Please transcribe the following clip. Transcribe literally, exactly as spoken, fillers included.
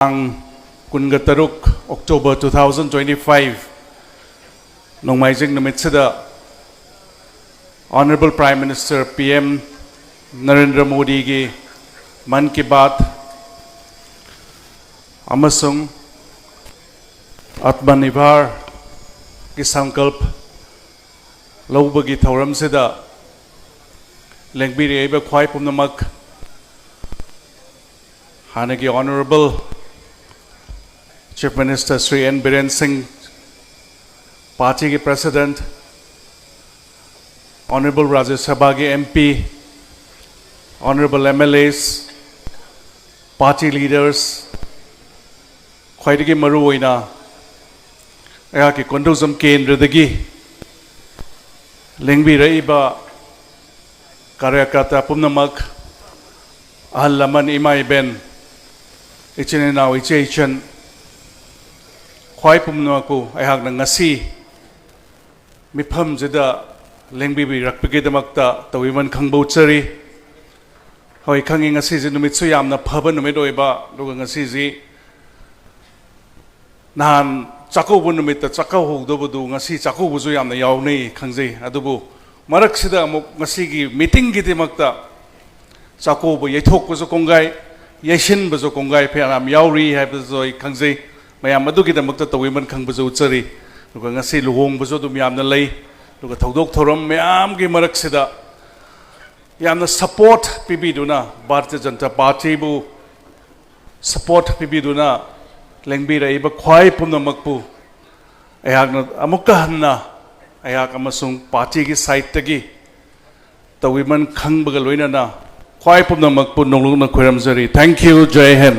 ꯇꯥꯡ ꯀꯨꯟꯒ ꯇꯔꯨꯛ October two thousand twenty five, ꯅꯣꯡꯃꯥꯏꯖꯤꯡ ꯅꯨꯃꯤꯠꯁꯤꯗ Honorable Prime Minister P M Narendra Modi ꯒꯤ ꯃꯟ ꯀꯤ ꯕꯥꯠ ꯑꯃꯁꯨꯡ ꯑꯥꯠꯃꯅꯤꯔꯚꯔꯒꯤ ꯁꯪꯀꯜꯞ ꯂꯧꯕꯒꯤ ꯊꯧꯔꯝꯁꯤꯗ ꯂꯦꯡꯕꯤꯔꯛꯏꯕ ꯈ꯭ꯋꯥꯏ ꯄꯨꯝꯅꯃꯛ, ꯍꯥꯟꯅꯒꯤ Honorable Chief Minister Shri N Biren Singh, ꯄꯥꯔꯇꯤꯒꯤ President, Honorable ꯔꯥꯖ꯭ꯌ ꯁꯚꯥꯒꯤ M P, Honorable M L As, party leaders, ꯈ꯭ꯋꯥꯏꯗꯒꯤ ꯃꯔꯨꯑꯣꯏꯅ ꯑꯩꯍꯥꯛꯀꯤ ꯀꯣꯟꯗꯨꯖꯝ ꯀꯦꯟꯗ꯭ꯔꯗꯒꯤ ꯂꯦꯡꯕꯤꯔꯛꯏꯕ ꯀꯥꯔꯌꯀꯔꯇꯥ ꯄꯨꯝꯅꯃꯛ, ꯑꯍꯜ ꯂꯃꯟ, ꯏꯃꯥ ꯏꯕꯦꯟ, ꯏꯆꯤꯟ ꯏꯅꯥꯎ, ꯏꯆꯦ ꯏꯆꯟ, ꯈ꯭ꯋꯥꯏ ꯄꯨꯝꯅꯃꯛꯄꯨ ꯑꯩꯍꯥꯛꯅ ꯉꯁꯤ ꯃꯤꯐꯝꯁꯤꯗ ꯂꯦꯡꯕꯤꯕꯤꯔꯛꯄꯒꯤꯗꯃꯛꯇ ꯇꯧꯕꯤꯃꯜ ꯈꯪꯕ ꯎꯠꯆꯔꯤ꯫ ꯍꯣꯏ, ꯈꯪꯉꯤ, ꯉꯁꯤꯁꯦ ꯅꯨꯃꯤꯠꯁꯨ ꯌꯥꯝꯅ ꯐꯕ ꯅꯨꯃꯤꯠ ꯑꯣꯏꯕ, ꯑꯗꯨꯒ ꯉꯁꯤꯁꯤ ꯅꯍꯥꯟ ꯆꯥꯛꯀꯧꯕ ꯅꯨꯃꯤꯠꯇ ꯆꯥꯛꯀꯧꯍꯧꯗꯕꯗꯨ ꯉꯁꯤ ꯆꯥꯛꯀꯧꯕꯁꯨ ꯌꯥꯝꯅ ꯌꯥꯎꯅꯩ ꯈꯪꯖꯩ꯫ ꯑꯗꯨꯕꯨ ꯃꯔꯛꯁꯤꯗ ꯑꯃꯨꯛ ꯉꯁꯤꯒꯤ ꯃꯤꯇꯤꯡꯒꯤꯗꯃꯛꯇ ꯆꯥꯛꯀꯧꯕ ꯌꯩꯊꯣꯛꯄꯁꯨ ꯀꯣꯡꯒꯥꯏ, ꯌꯩꯁꯤꯟꯕꯁꯨ ꯀꯣꯡꯒꯥꯏ ꯐꯅꯌꯥꯝ ꯌꯥꯎꯔꯤ ꯍꯥꯏꯕꯁꯨ ꯑꯩ ꯈꯪꯖꯩ꯫ ꯃꯌꯥꯝ ꯑꯗꯨꯒꯤꯗꯃꯛꯇ ꯇꯧꯕꯤꯃꯜ ꯈꯪꯕꯁꯨ ꯎꯠꯆꯔꯤ꯫ ꯑꯗꯨꯒ ꯉꯁꯤ ꯂꯨꯍꯣꯡꯕꯁꯨ ꯑꯗꯨꯝ ꯌꯥꯝꯅ ꯂꯩ꯫ ꯑꯗꯨꯒ ꯊꯧꯗꯣꯛ ꯊꯧꯔꯝ ꯃꯌꯥꯝꯒꯤ ꯃꯔꯛꯁꯤꯗ ꯌꯥꯝꯅ ꯁꯄꯣꯔꯠ ꯄꯤꯕꯤꯗꯨꯅ, ꯚꯥꯔꯇꯤꯌ ꯖꯅꯇꯥ ꯄꯥꯔꯇꯤꯕꯨ ꯁꯄꯣꯔꯠ ꯄꯤꯕꯤꯗꯨꯅ ꯂꯦꯡꯕꯤꯔꯛꯏꯕ ꯈ꯭ꯋꯥꯏ ꯄꯨꯝꯅꯃꯛꯄꯨ ꯑꯩꯍꯥꯛꯅ ꯑꯃꯨꯛꯀ ꯍꯟꯅ ꯑꯩꯍꯥꯛ ꯑꯃꯁꯨꯡ ꯄꯥꯔꯇꯤꯒꯤ ꯁꯥꯏꯠꯇꯒꯤ ꯇꯧꯕꯤꯃꯜ ꯈꯪꯕꯒ ꯂꯣꯏꯅꯅ ꯈ꯭ꯋꯥꯏ ꯄꯨꯝꯅꯃꯛꯄꯨ ꯅꯣꯡꯂꯨꯛꯅ ꯈꯣꯏꯔꯝꯖꯔꯤ꯫ Thank you, Jai Hind.